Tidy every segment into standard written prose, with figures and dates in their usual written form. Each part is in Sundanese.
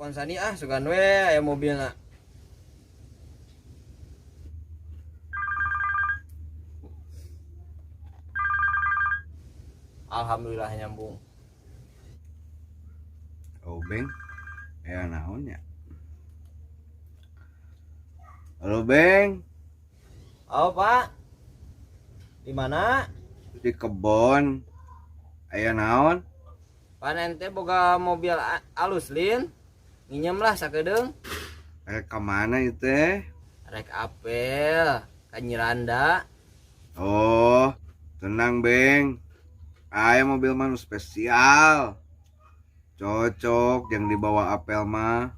Telepon Sani ah, sugan we aya mobilna. Alhamdulillah nyambung. Oh, Beng. Aya naon nya? Halo, Beng. Oh, Pak. Di mana? Di kebon. Aya naon? Pan ente boga mobil alus lin. Nginjem lah sakedeung. Rek ka mana ieu teh? Rek apel ka Nyiranda. Oh, tenang, Beng. Aya mobil mah nu spesial. Cocok yang dibawa apel mah,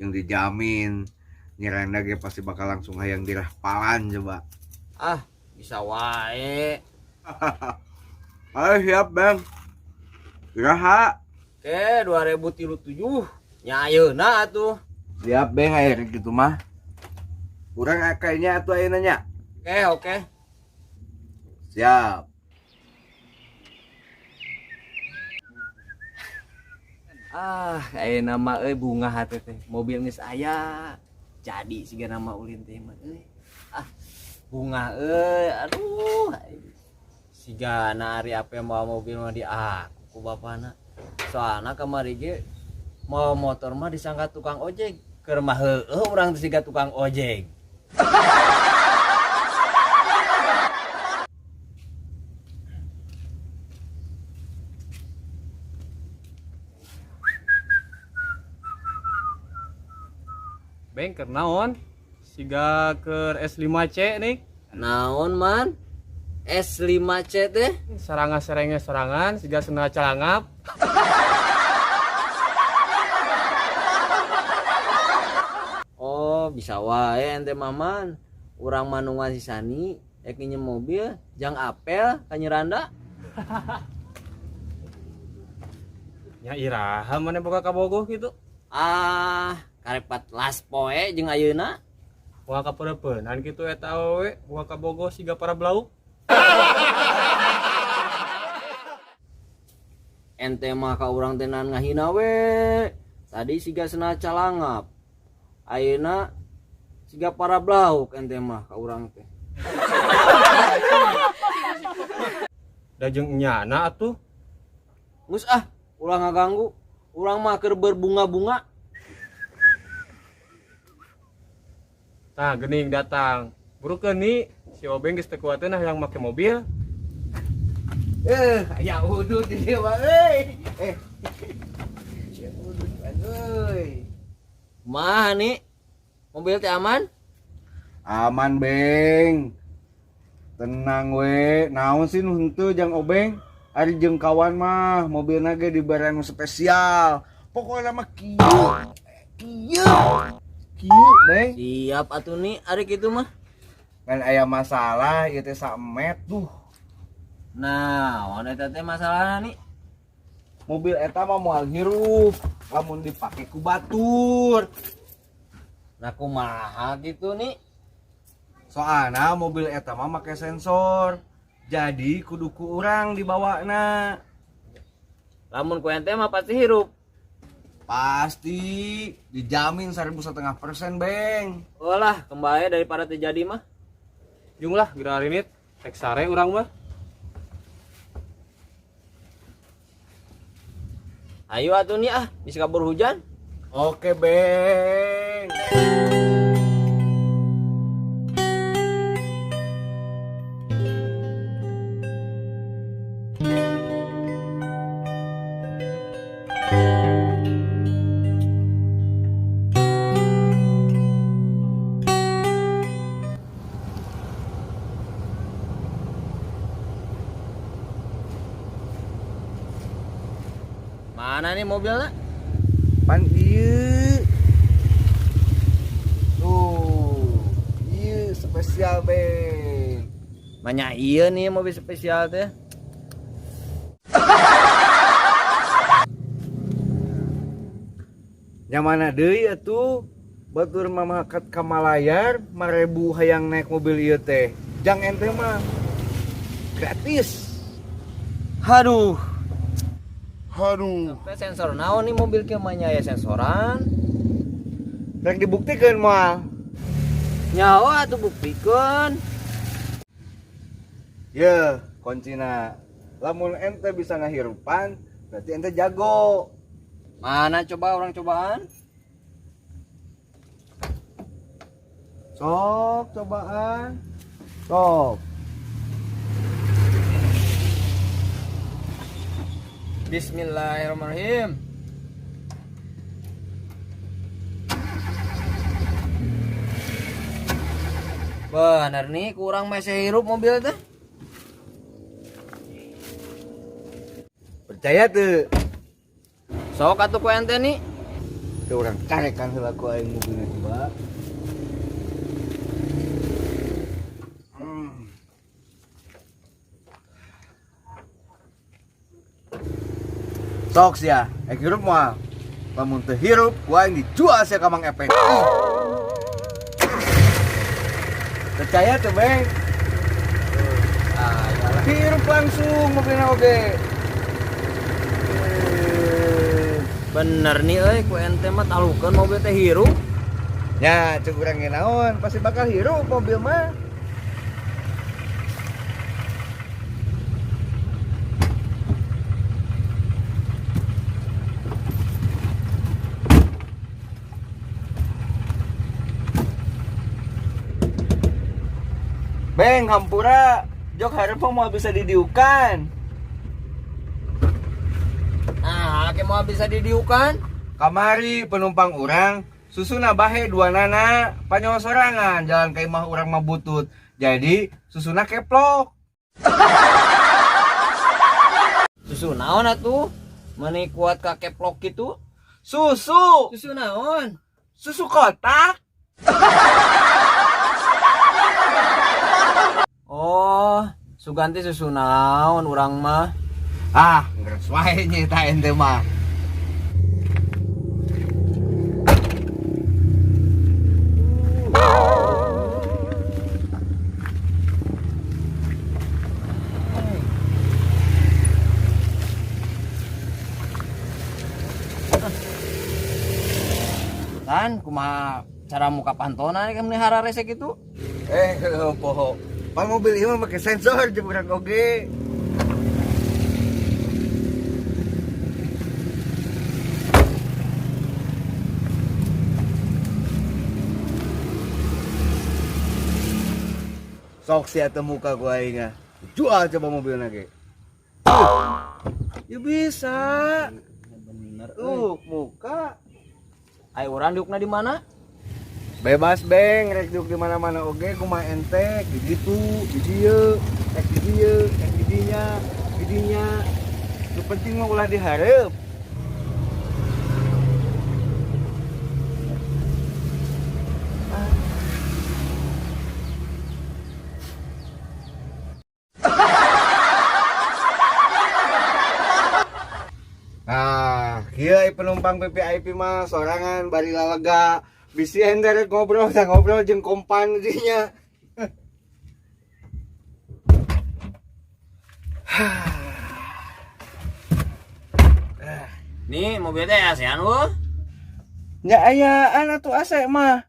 yang dijamin Nyiranda ge pasti bakal langsung hayang dirahpalan coba. Ah, bisa wae. Ayo siap, Bang. Iraha. Oke, 2037. Nya ayeuna atuh. Siap, Beng, aya gitu mah. Urang kayaknya atuh ayeuna nya. Oke, oke. Siap. Ah, ayeuna mah euy bunga hate teh. Mobil geus aya. Jadi siga nama ulin teh mah euy. Ah, bunga euy. Aduh. Siga na ari ape mawa mobil mah di aku ku bapana. Soalna kamari ge mawa motor mah disangka tukang ojek. Keur mah heueuh urang teh siga tukang ojek. Beng keur naon? Siga keur S5C nih. Naon man? S5C teh? Saranga serenge sorangan siga sena calangap. Oh, bisa wae ente maman. Urang manungan si Sani rek nginjem mobil jang apel ka Nyiranda. Nya iraha maneh boga kabogoh kitu? Ah, karek 14 poe jeung ayeuna. Moal kapeureupeunnan kitu eta awewe, boga kabogoh siga para blauk. Ente mah ka urang teh naon ngahina we. Tadi siga sena calangap. Ayeuna siga para blauk ente mah ka urang teh. Da jeung enyana atuh. Geus ah, ulah ngaganggu. Urang mah keur berbunga-bunga. Tah geuning datang. Burukeun ni si Obeng geus teu kuateun hayang make mobil. Aya udut di dieu mah euy. Aya udut euy. Kumaha ni? Mobil teh aman? Aman, Beng. Tenang we. Naon sih nu henteu jang Obeng? Ari jeung kawan mah mobilna ge dibere nu spesial. Pokokna mah kieu. Kieu. Kieu, Beng. Siap atuh ni ari kitu mah. Kan aya masalah ieu teh saemet duh. Nah, naon eta teh masalahna ni? Mobil eta mah moal hirup lamun dipake ku batur. Nah, kumaha kitu ni? Soalna mobil eta mah make sensor. Jadi kudu ku urang dibawana. Lamun ku ente mah pasti hirup. Pasti dijamin 1000,5%, Beng. Olah, kembali daripada terjadi mah. Jung lah, geura rinit. Rek sare urang mah. Ayo atuh nih ah, bisa kabur hujan. Oke, Beng. Mana nih mobilnya? Pan ieu. Tuh, ieu spesial, Beng. Banyak ieu nih mobil spesial teh. Nya mana deui atuh? Batur mah makat ka Malayar, 5.000 hayang naik mobil ieu teh. Jang ente mah gratis. Aduh. Aduh. Sampai sensor naon nih mobil kieu mah nya aya sensoran. Rek dibuktikeun moal. Nyawa atuh buktikeun. Ye, kuncina. Lamun ente bisa ngahirupan, berarti ente jago. Mana coba orang cobaan? Sok cobaan. Sok. Bismillahirrahmanirrahim. Bener nih, kurang masih hirup mobil teh. Percaya tuh. Sok atuh ku ente nih. Tuh orang carekan heula ku aing mobilnya coba. Sok sia, ek hirup moal. Lamun teu hirup, ku aing dijual sia ka Mang Epeng. Percaya tuh, Beng. Ah, iyalah. Hirup langsung mobilnya oge. Bener nih euy, ku ente mah talukeun mobil teh hirup. Ya, cek urang ge naon, pasti bakal hirup mobil mah. Beng, hampura, jok hareup mah moal bisa didiukan. Nah, ke moal bisa didiukan? Kamari penumpang urang, susuna bahe dua nana, panyo sorangan, jalan ka imah urang mah butut. Jadi susuna keplok. Susu naon atuh? Meni kuat ka keplok kitu? Susu. Susu naon? Susu kotak. Oh, suganti susu naon urang mah? Ah, ngeres wae nya eta ente mah. Kan kumaha cara muka pantona kan melihara resek itu? Poho. Pan mobil ieu mah make sensor jeung urang oge. Sok sia teu muka ku aing ah. Jual coba mobilna ge. Ya bisa. Bener Tuh, muka. Ayo urang diukna di mana? Bebas, Beng, rek diuk di mana-mana oge kumaha ente, di ditu, di dieu, rek di dieu, rek di dinya, di dinya. Nu penting mah ulah dihareup. Nah, kieu ai penumpang VVIP mah sorangan bari lalega. Bisi ente rek ngobrol, tah ngobrol jeung kompan dinya. Nih mobil teh ASEAN weuh. Nya ayaan atuh AC mah.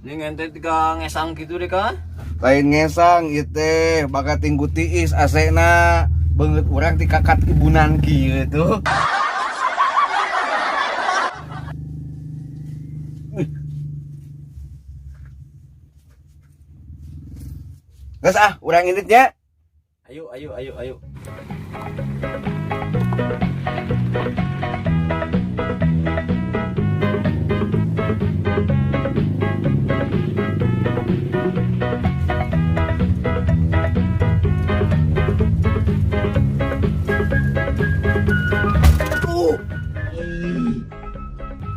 Nih ente tiga ngesang gitu deh kan? Lain ngesang ieu teh bakat tinggu tiis AC na. Beungeut urang ti kakat ibunan kieu tuh. Geus ah, urang indit nya. Ayo, ayo, ayo, ayo.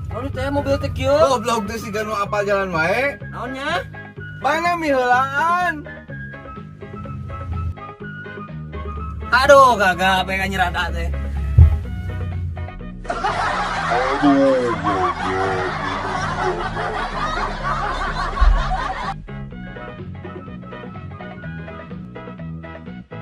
Naon teh mobil teh kieu? Goblok teh siga nu apal jalan wae. Naonnya? Mana miheulaan? Aduh, gagal pengen nyerada teh. Aduh.